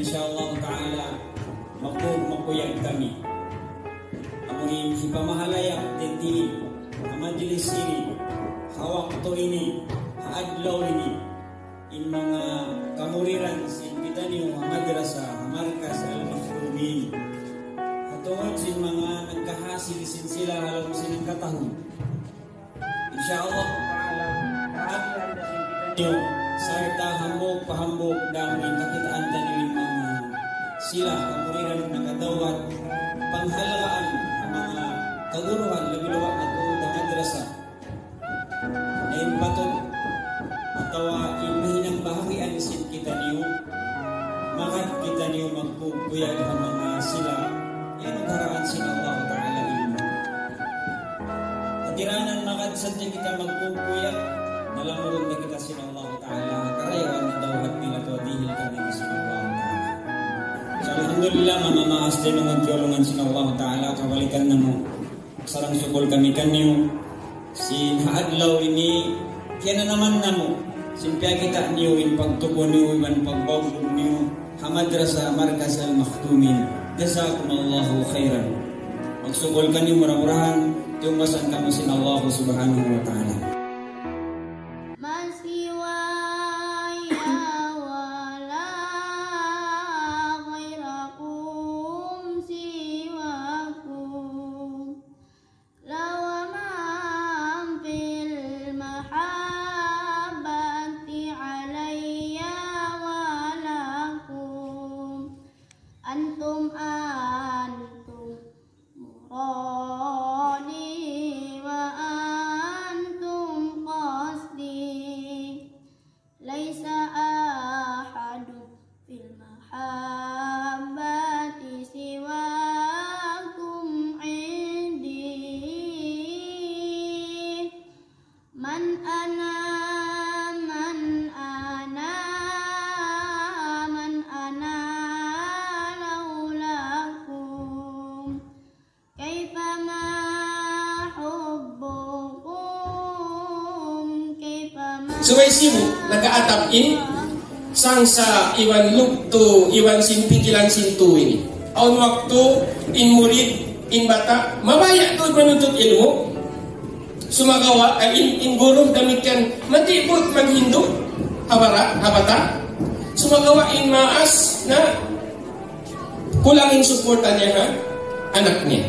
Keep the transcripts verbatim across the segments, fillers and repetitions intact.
Insha Allah Ta'ala, maku-, makuyag kami. Amuin hipamahalayak didtu ha majlis ini, ha waktu ini, ha adlaw ini, in manga kamuridan sin kitaniyu ha madrasa, ha Markaz Al-Makhtumin. Ha tungud sin manga nagkahasil sin sila ha lawm sin hangkatahun. Insha Allah Ta'ala, sarta' hambuuk pa hambuuk da amuin kakitaan taniyu in manga sila kamuridan nakadawhat panghalgaan ha manga kaguruhan, labi-labi na tuud ha madrasa. Na in patut atawa in mahinang bahagian sin kitaniyu, magad kitaniyu magkuyag ha manga sila, yan in karaan sin Allah Ta'ala ilmu'. Hatiranan magad sadja kita magkuyag, na lamurun na kita sin Allah Ta'ala, karayawan na dawhat nila tuud dihil kami sin Allah Ta'ala. So, alhamdulillah, manga maas taymanghud tiyulungan sin Allah Ta'ala, kabalikan namu'. Sarang-sukul kami kaniyu, sin ha adlaw ini, kiyananaman namu', sin piyakita' niyu in pagtuku' niyu, iban pagbaug niyu, ha Madrasa Markaz Al-Makhtumin. Jazakumullahu khairan. Magsukul kaniyu, mura-murahan tiyungbasan kamu sin Allah Subhanahu wa Ta'ala. ما سواي ولا غيركم سواكم، لا ومن في المحبة علي ولكم. أنتم، أنتم مرادي وأنتم قصدي. ليس أحد في المحبة سواكم عندي. من أنا، من أنا، من أنا لولاكم. كيف ما حبكم، كيف ما Subay sibu', nag-aatap in sangsa' iban lugtu' iban sin pikilan sin tū ini. Awn waktu in murid, in bata', mabaya' tuud manuntut ilmu'. Sumagawa', ay, in, in guru damikkiyan, matibut maghindu', ha bara-, ha bata'. Sumagawa' in maas na kulang in suporta niya ha anak niya.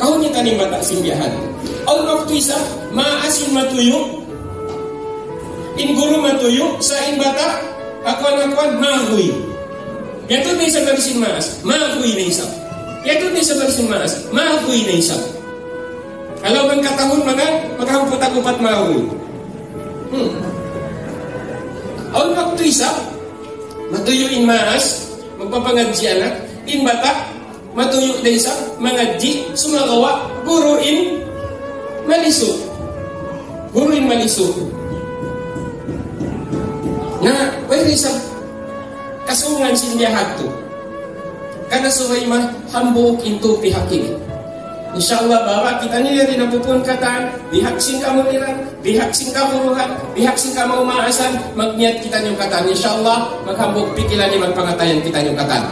Kaun niya taniyu bata' sin biya' hādtu. Awn waktu isa, maas in matuyu'. In guru matuyu', sa' in bata', akuan-akuan, maguy. Yadtu na isab lagi' sin maas, maguy na isab. Yadtu na isab lagi' sin maas, maguy na isab. Halaum hangkatahun, maka, maka hangpu' tag-upat maguy. Hmm. Awn waktu isa, matuyu' in maas, magpapangadji' anak, in bata', matuyu' da isab, mangadji', sumagawa', guru in malisu'. Guru in malisu'. Na, way da isab, kasungan sin biya' hādtu. Karna' subay ma-, hambuuk in tū pihak ini. Insya Allah, bahwa kitaniyu yari na pupun katan, pihak sin kamuliran, pihak sin kaguruhan, pihak sin kamaas-maasan, magniyat kitaniyu katan. Insya Allah, maghambuuk pikilan iban pangatayan kitaniyu katan.